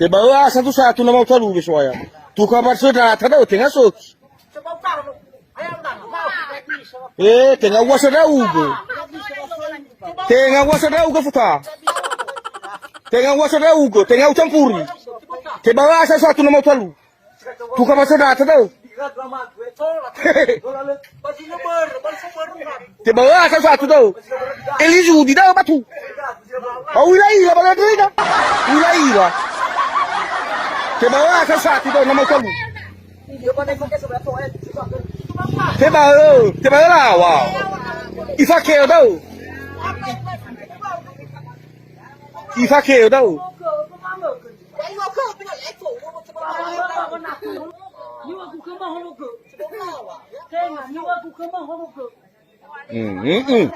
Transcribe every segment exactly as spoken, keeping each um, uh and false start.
Tebaö a satu-satu na mau talu be soaya. Tuka bar sodra ta da'ö tenga soki. Eh, tenga ua sodra ugo. Tenga ua sodra ugo futa. Tenga ua sodra ugo, tenga ucampuri. Tebaö a satu-satu na mau talu. Tuka bar sodra ta da'ö. Tebaö a satu-satu da'ö. Eli Zudi da'ö batu. Au ila-ila ba da'ö. Ila-ila. Tebaö a satu-satu da'ö na mau talu. Tebaö, tebaö lawa. Ifakeo da'ö. Ifakeo da'ö. Mm, mm, mm.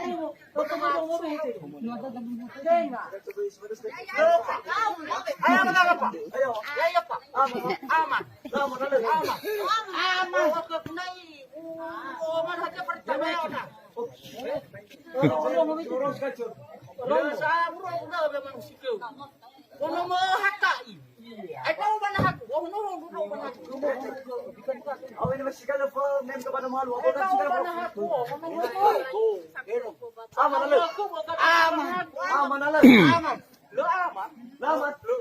Ono mö haka'i. Ai, pau ba nahaku. Oh, no, no, no, ba nahaku. Au ini masih kalau fo, nem kepada malu. Ai, pau ba nahaku. Oh, no, no, no. Aman, ale. Aman. Aman, ale. Aman. Lo aman. Lo aman. Lo.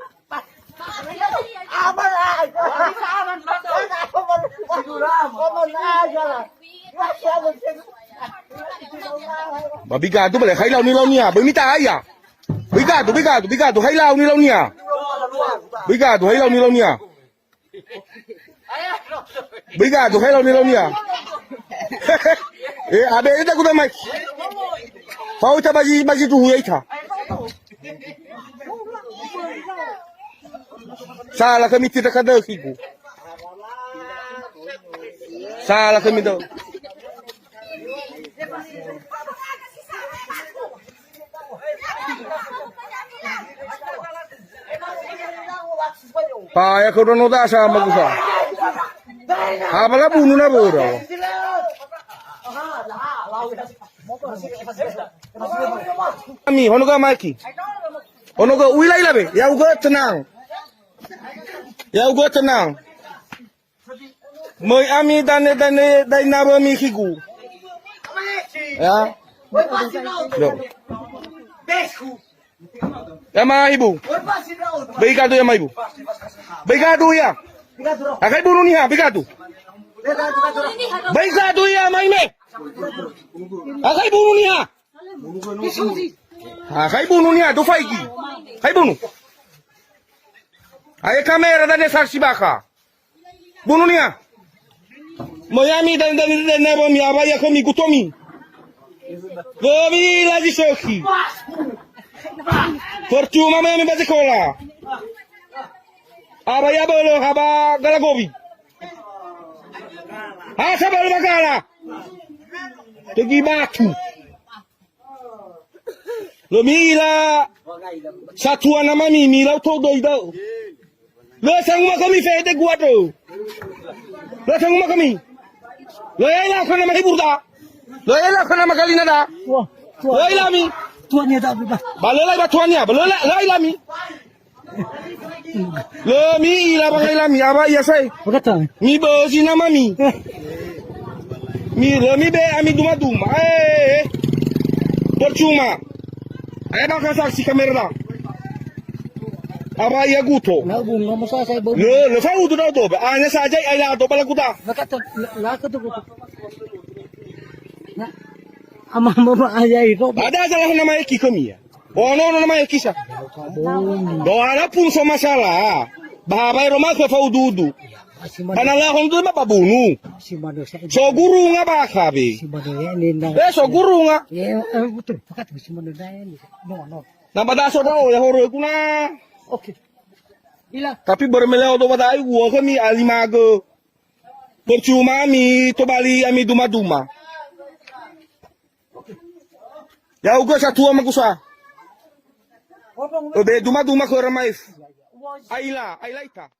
Aman, ai. Aman, aman. Aman aja lah. Ba bigadu bale, hai launi launi ya. Böi mita'a'a ia. Böi gadu, böi gadu, böi gadu, hai launi launi ia. Böi gadu, hai launi launi ia. Böi gadu, hai launi launi ia. Eh, abe ita kuda mai. Fao ita bazi, bazi tuhu ya ita. Sala khömi tidak ada khiku. Sala khömi da'ö. Taya khö ndraono da sa magusa. Haba labunu na böra. Ami, honoga maiki. Honoga uila-ila be, ya'ugö tenang. Ya'ugö tenang. Möi ami dane, dane, daina wömi khigu. Ya. Loh. Ya ma ibu. Böi gadu ya ma ibu. Böi gadu ya. Akai bunu niha, böi gadu. Böi gadu ya ma ime. Akai bunu niha. Akai bunu niha, do faigi. Akai bunu. Ae kamera dane saksi bakha. Bunu niha. Möi ami dan, dan, dan, dan, ami abai akhömi gutomi. Wömi lazi sökhi. Percuma möi ami ba sekola. Abai abölö haba galagowi. Ha sabölö ba gala. Tögi batu. Lö mi'ila satua namami, milau tou döi da'ö. Lö sanguma khömi fede guadö. Lö sanguma khömi. Lö ela khö nama hibur da. Lö ela khö nama galina da. Wah, tuan. Lö ilami. Tuan ya tak berubah. Ba lö lai ba tuan ya, ba lö lai, lö ilami. Lö mi'ila ba ngai lami, abai ia sai. Betul. Mibözi namami. Eh. Mi, lö mibe'e ami duma-duma. Eh. Percuma. Ae bakha saksi kamera da. Abai ia guto. Na bu ngomo sa sai bo. Lö, lö faudu na do. Anya saja ai la do balaguda. Betul. La, la ke tu. Na. Ama mama ayah itu. Ada salah nama eki khömi ya. Ono-ono nama eki sa. Doa pun so masalah. Ba ha baero ma khö faudu-udu. Ba na lahon tu ma babunu. So gurunga bakha be. Eh, so gurunga. Na ba da so dao ya horo guna. Oke. Tapi börö me leo do ba da ai uo khömi alimagö. Percuma ami tobali ami duma-duma. Ya'ugö satua magusa. Öbe duma-duma khöra maif. Aila, aila ita.